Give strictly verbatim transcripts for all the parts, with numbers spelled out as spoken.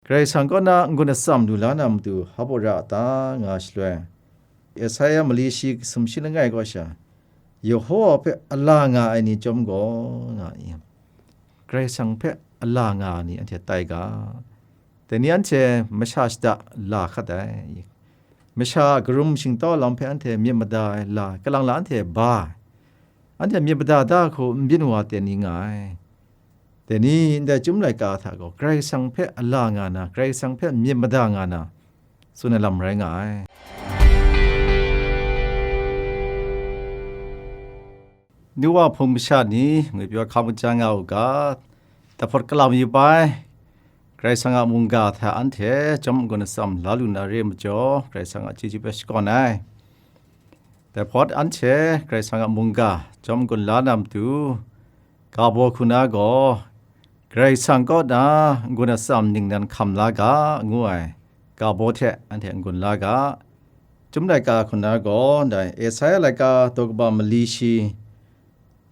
Karai Kasang kaw na n-gun atsam lu la na matu hpa baw ra a ta, nga shaloi, Esaia mali shi sumshi langai kaw sha, Yehowa hpe a la nga ai ni chyawm gaw, nga i, Karai Kasang hpe a la nga ai ni anhte tai ga. Dai ni anhte masha shada la hkat ai. Masha a karum shingtau lam hpe anhte myit mada ai la, kalang la anhte ba ai. Anhte myit mada da hku n byin wa ten ni nga ai. Dai ni ndai Chyum laika hta gaw Karai Kasang hpe a la nga na, Karai Kasang hpe myit mada nga na, tsun ai lam rai nga ai. Nu wa hpung masha ni, ngwipyaw hkam kaja nga u ga, dahpawt kalam yu bai, Karai Kasang a mungga hta anhte chyawm n-gun atsam la lu na re majaw, Karai Kasang a chyeju hpe shakawn ai. Dai hpawt anhte Karai Kasang a mungga chyawm n-gun la na matu, ga baw hku na gaw, Karai Kasang kaw na n-gun atsam ningnan hkam la ga, ngu ai ga baw hte anhte n-gun la ga. Chyum laika hku na gaw, ndai Esaia laika daw kaba mali shi,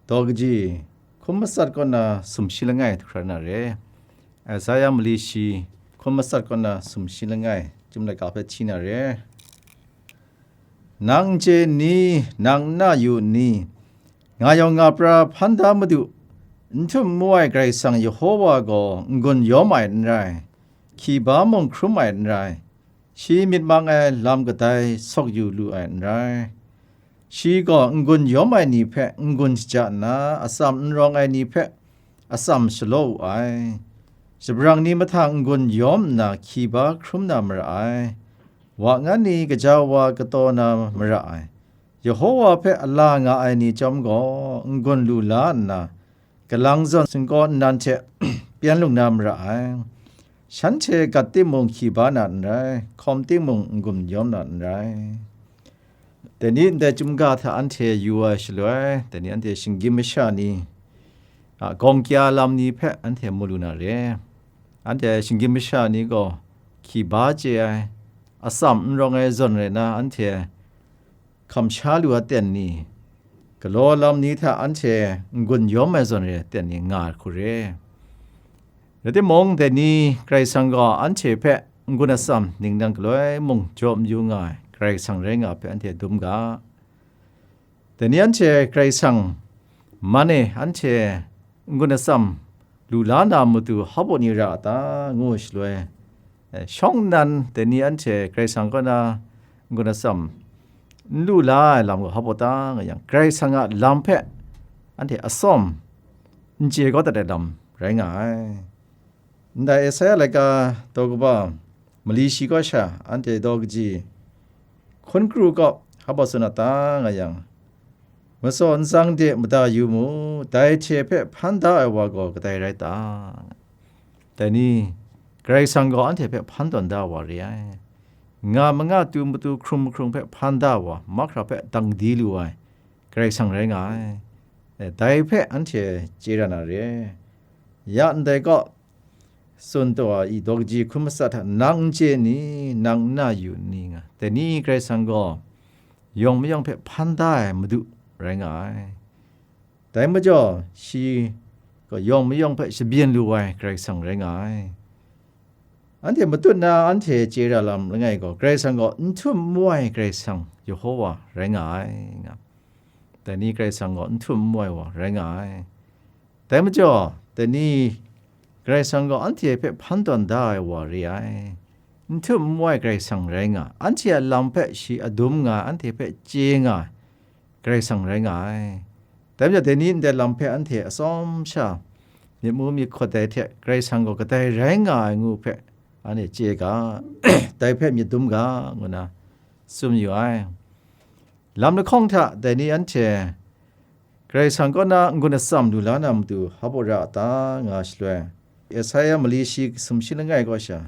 daw kaji hkun matsat kaw na sumshi langai hkra na re. Esaia mali shi, hkun matsat kaw na sumshi langai, Chyum laika hpe hti na re. Nang n chye n ni? Nang n na yu n ni? Nga yawng nga pra hpan da Madu, n htum n mu ai Karai Kasang Yehowa gaw n-gun yawm ai n rai, hkyi ba mung hkrum ai n rai, shi myit mang ai lam kadai sawk yu lu ai n rai. Shi gaw n-gun yawm ai ni hpe n-gun shaja nna, atsam n rawng ai ni hpe atsam shalaw wu ai. Shabrang ni mahtang n-gun yawm nna hkyi ba hkrum na mara ai. Wa ngan ni gaja wa kataw na mara ai. Yehowa hpe a la nga ai ni chyawm gaw, n-gun lu la nna, galang zawn singkaw nnan hte pyan lung na mara ai. Shanhte gat timung hkyi ba na n rai, hkawm timung n-gun yawm na n rai. Dai ni ndai Chyum ga hta anhte yu ai shaloi, dai ni anhte shinggyim masha ni, a, gawng kya lam ni hpe anhte mu lu na re. Anhte shinggyim masha ni gaw hkyi ba chye ai, atsam n rawng ai zawn rai na, anhte hkam sha lu aten ni, galaw lam ni hta anhte n-gun yawm ai zawn re aten ni nga ai hku re. Rai timung, dai ni Karai Kasang gaw anhte hpe n-gun atsam ningnan galoi mung jaw mayu nga ai Karai Kasang rai nga ai hpe anhte dum ga. Dai ni anhte Karai Kasang man e anhte n-gun atsam lu la na matu hpa baw ni ra a ta, ngu shaloi, eh, shawng nnan dai ni anhte Karai Kasang kaw na n-gun atsam n lu la ai lam gaw hpa baw ta nga yang, Karai Kasang a lam hpe anhte atsawm n chye kau dat ai lam rai nga ai. Ndai Esaia laika daw kaba mali shi kaw sha, anhte daw kaji hkun kru kaw hpa baw tsun a ta nga yang, matsaw ntsang de mada yu mu, dai hte hpe hpan da ai wa gaw kadai rai ta? Dai ni, Karai Kasang gaw anhte hpe hpan tawn da ai wa re ai. Nga manga tu matu hkrung mahkrung hpe hpan da ai wa, mahkra hpe dang di lu ai Karai Kasang rai nga ai. Eh, dai hpe anhte chye ra na re. Ya ndai kaw, tsun taw ai, daw kaji hkun matsat hta, nang n chye ni, nang n na yu ni nga, dai ni Karai Kasang gaw yawng mayawng hpe hpan da ai Madu rai nga ai. Dai majaw, shi gaw yawng mayawng hpe shabyin lu ai Karai Kasang rai nga ai. Anhte matut na anhte chye ra lam langai gaw, Karai Kasang gaw n htum n mu ai Karai Kasang Yehowa rai nga ai, nga. Dai ni Karai Kasang gaw n htum n mu ai wa rai nga ai. Dai majaw, dai ni Karai Kasang gaw anhte hpe hpan tawn da ai wa re ai. N htum n mu ai Karai Kasang rai nga, anhte a lam hpe shi a dum nga, anhte hpe chye nga, Karai Kasang rai nga ai. Dai majaw, dai ni ndai lam hpe anhte atsawm sha myit mu myit hkawt dai hte, Karai Kasang gaw kadai rai nga ai ngu hpe anhte chye ga, dai hpe myit dum ga, ngu na tsun yu ai. Lam lahkawng hta dai ni anhte Karai Kasang kaw na n-gun atsam lu la na matu hpa baw ra a ta, nga shaloi, Esaia mali shi sumshi langai kaw sha,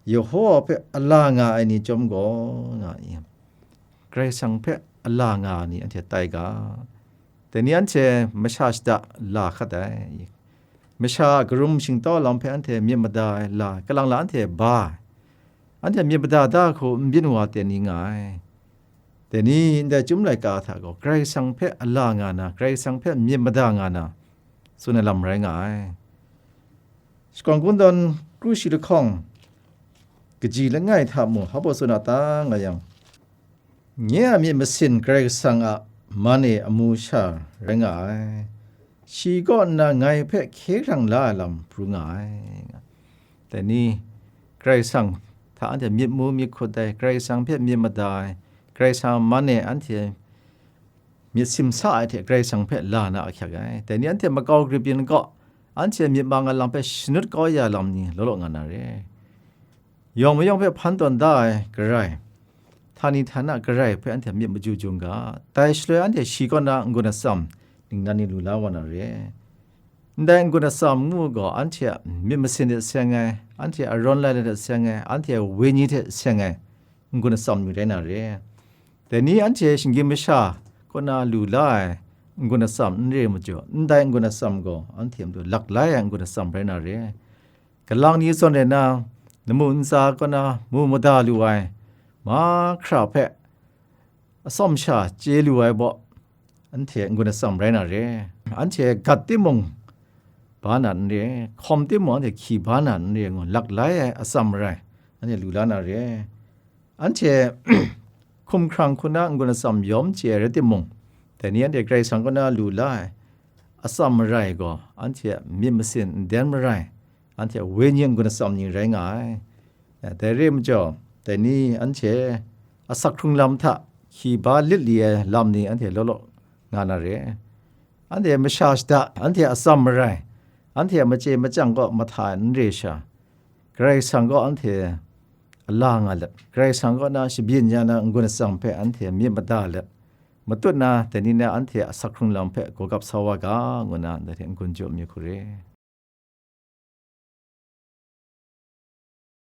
Yehowa hpe a la nga ai ni chyawm gaw, nga i, Karai Kasang hpe a la nga ai ni anhte tai ga. Dai ni anhte masha shada la hkat ai. Masha a karum shingtau lam hpe anhte myit mada ai la, kalang la anhte ba ai. Anhte myit mada da hku n byin wa ten ni nga ai. Dai ni ndai Chyum laika hta gaw Karai Kasang hpe a la nga na, Karai Kasang hpe myit mada nga na, tsun ai lam rai nga ai. Shakawn Kungdawn kru shi lahkawng kaji langai hta mung hpa baw tsun a ta nga yang, nye a myit masin Karai Kasang a man e amu sha rai nga ai. Shi kaw nna ngai hpe hkye hkrang la ai lam pru nga ai. Dai ni, Karai Kasang hta anhte myit mu myit hkut ai, Karai Kasang hpe myit mada ai, Karai Kasang a man e anhte myit simsa ai hte Karai Kasang hpe la na ahkyak ai. Dai ni anhte makau grip yin kaw, anhte myit mang ai lam hpe shanut kau ya lam ni law law nga na re. Yawng mayawng hpe hpan tawn da ai garai, htani htana garai hpe anhte myit maju jung ga, dai shaloi anhte shi kaw na n-gun atsam ningnan ni lu la wa na re. Ndai n-gun atsam ngu gaw, anhte a myit masin hte seng ai, anhte a rawn lai let hte seng ai, anhte a wenyi hte seng ai n-gun atsam ni rai na re. Dai ni anhte shinggyim masha kaw na lu la ai n-gun atsam n re ai majaw, ndai n-gun atsam gaw anhte a matu lak lai ai n-gun atsam rai na re. Galang ni zawn rai na, lamu ntsa kaw na mu mada lu ai mahkra hpe atsawm sha chye lu ai baw, anhte n-gun atsam rai na re. Anhte gat timung, ba na n re, hkawm timung, anhte hkyi ba na n re ngu, lak lai ai atsam marai, anhte lu la na re. Anhte hkumhkrang hku na n-gun atsam yawm chye ai rai timung, dai ni anhte Karai Kasang kaw na lu la ai atsam marai gaw, anhte a myit masin nden marai, anhte a wenyi n-gun atsam ni rai nga ai. Dai re ai majaw, dai ni anhte asak hkrung lam hta hkyi ba lit li ai lam ni anhte law law nga na re. Anhte masha shada, anhte atsam marai, anhte a machye machyang kaw mahta ai n re sha, Karai Kasang kaw anhte a la nga let, Karai Kasang kaw na shabyin ya na n-gun atsam hpe anhte myit mada let, matut na dai ni na anhte a asak hkrung lam hpe gawgap sa wa ga, ngu na ndai hte n-gun jaw mi hku re.